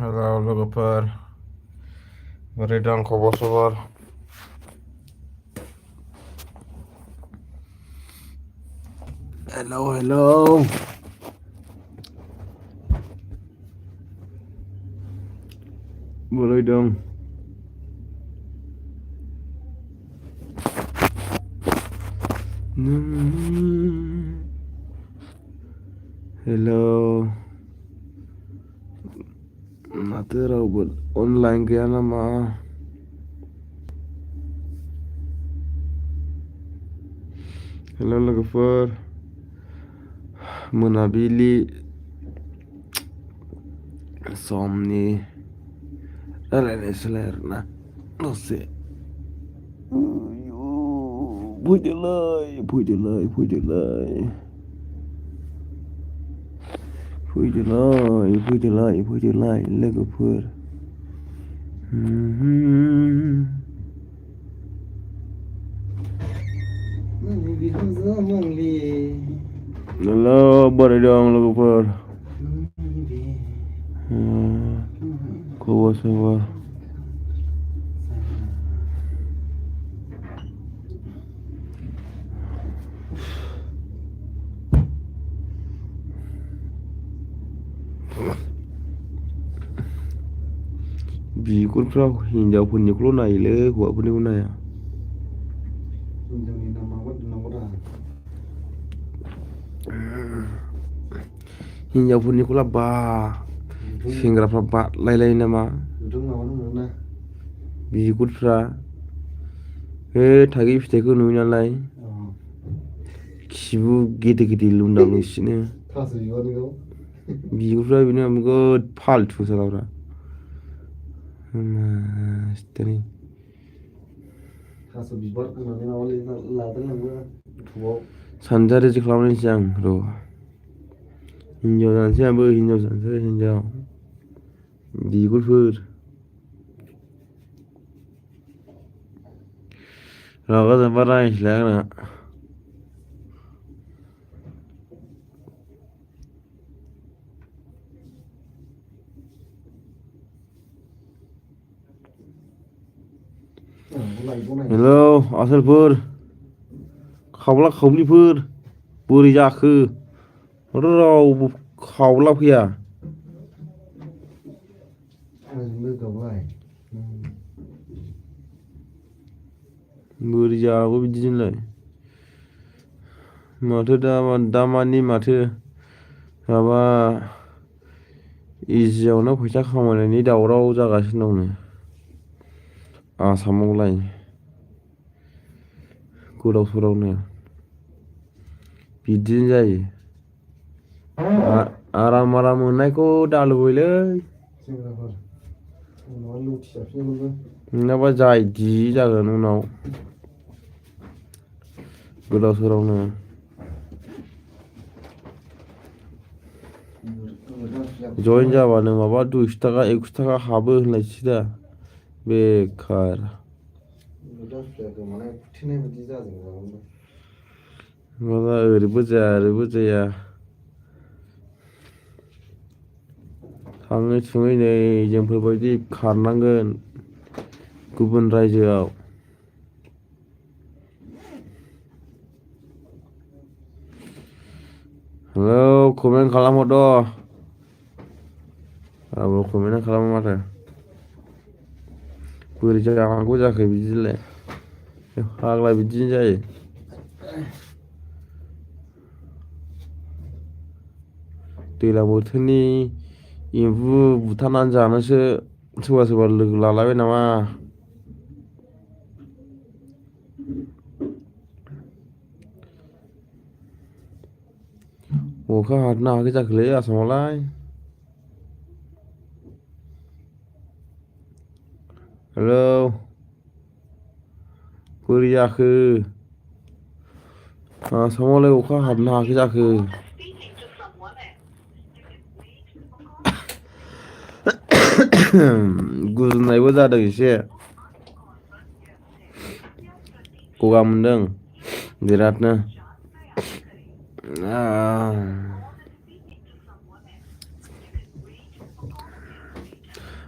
Halo logoper, बोरै दं खबर सबर? Hello. Boरै dong? Hello. Maथो रावबो अनलाइन गैया नामा? हेल' लोगोफोर, मोनाबिलि समनि रायलायनायसोलाय आरोना दसे। फैदोलाय लोगोफोर। Halo, बोरै dong लोगोफोर? खबर सबर बिगुरफ्रा हिनजावफोरनिखौल' नायोलै, हौवाफोरनिखौ नाया। हिनजावफोरनिखौला बा सेंग्राफ्रा बादलायलायो नामा बिगुरफ्रा। थागिर फिथाइखौ नुयो नालाय, खिबु गेदे गेदे लुन्दा लुसिनो बिगुरफ्रा बेनो नोगोद फालतु सालाफ्रा। सानजारिसो खालामनायसै आं र'। हिनजाव जानोसै आंबो, हिनजाव जानोसै हिनजाव। बिगुरफोर रागा जोंबा रायनोसैलाय आंना। हेलौ आसोलफोर, खावला खावलिफोर, बोरै जाखो? रावबो खावला फैया। बोरै जागौ बिदिजोंलाय? माथो दामानि माथो माबा इजियावनो फैसा खामायनायनि दावराव जागासिनो दंनो आसामावलाय, गोदाव सोरावनो। बिदिनो जायो। आराम मोननायखौ दालुबैलै, नङाबा जायदि जागोन उनाव गोदाव सोरावनो। जयेन जाबानो माबा 200 थाखा 100 थाखा हाबो होनलायसै दा, बेखार। माबा ओरैबो जाया ओरैबो जाया। थाङै थुङै नै जोंफोरबायदि खारनांगोन गुबुन रायजोआव। हेलौ, कमेन्ट खालामहरद'। रावबो कमेन्टआ खालामा माथो। बोरै जानांगौ जाखो बिदिलाय? फाग्ला बिदिनो जायो। दैज्लां बोथोरनि एम्बु बुथारनानै जानोसो सोरबा लोगो लालाबाय नामा? अखा हादोंना हायाखै जाखोलै आसामावलाय? हेलौ, बोरै जाखो? आसामावलाय अखा हादोंना हायाखै जाखो? गुजुनायबो जादों एसे, गगा मोनदों बिरादनो।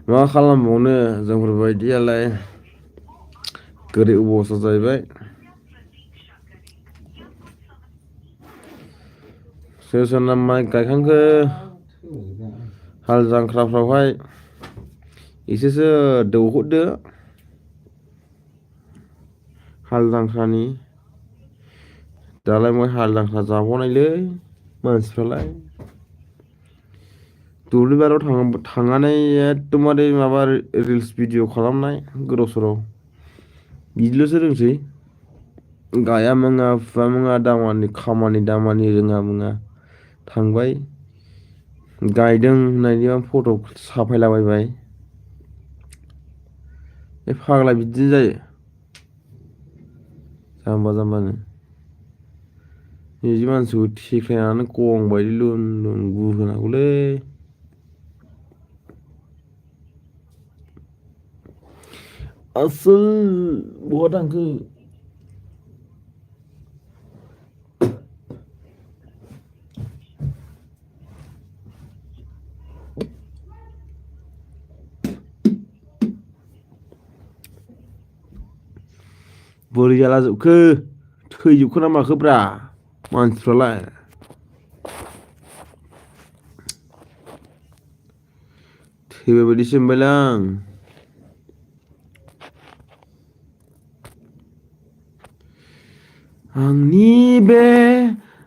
मा खालामबावनो जोंफोरबायदियालाय गोरिब अबस्था जाहैबाय। सोर सोरना माइ गायखांखो हाल जांख्राफ्रावहाय एसेसो दौहरदो हाल जांख्रानि। दालाय मा हाल जांख्रा जाबावनायलै मानसिफ्रालाय। दुब्लि बारियाव थांनानै एकदमबारे माबा रिल्स भिडिअ खालामनाय गोदाव सोराव बिदिल'सो रोंसै। गाया मोङा फुवा मोङा खामानि दामानि रोङा मोङा थांबाय गायदों होननायनि फट' साफायलाबायबाय। बे फाग्ला बिदिनो जायो जाम्बा जाम्बानो। बिदि मानसिखौ थेखायनानै गं बायदि लुन लुन गुहोनांगौलै। आसोल बहा थांखो? बोरै जालाजोबखो थैजोबखो ना माखोब्रा मानसिफ्रालाय। थैबाय बायदिसो मोनबायलां आं। आंनि बे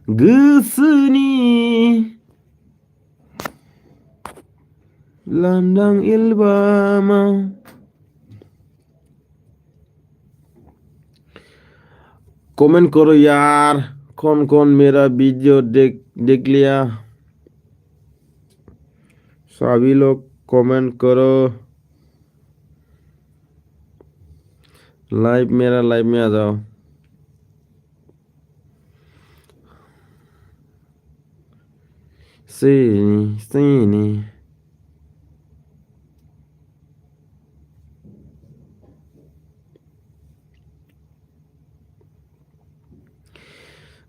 गोसोनि लांदां एलबामाव कमेंट करो यार, कौन कौन मेरा वीडियो देख लिया? सभी लोग कमेंट करो। मेरा लाइव में आ जाओ। sini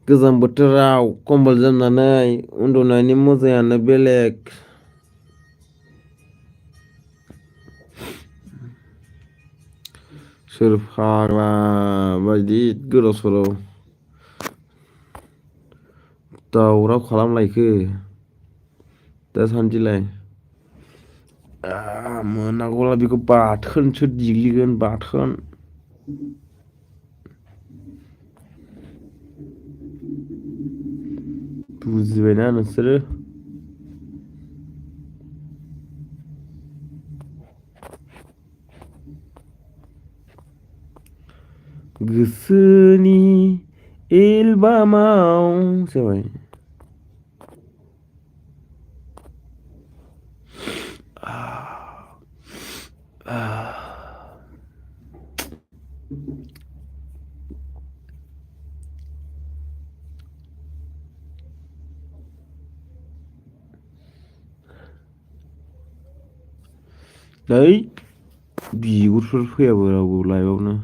गोजां बोथोराव कम्बल जोमनानै उन्दुनायनि मजायानो बेलेग। सोर फाग्ला बायदि गोदाव सोराव दावराव खालामलायखो दासान्दिलाय। मोनागौला बेखौ बाथोनसो देग्लिगोन बाथोन। बुजिबायना नोंसोरो? गोसोनि एलबामाव जाबाय। नै बिगुरफोर फैयाबो रावबो लाइभआवनो।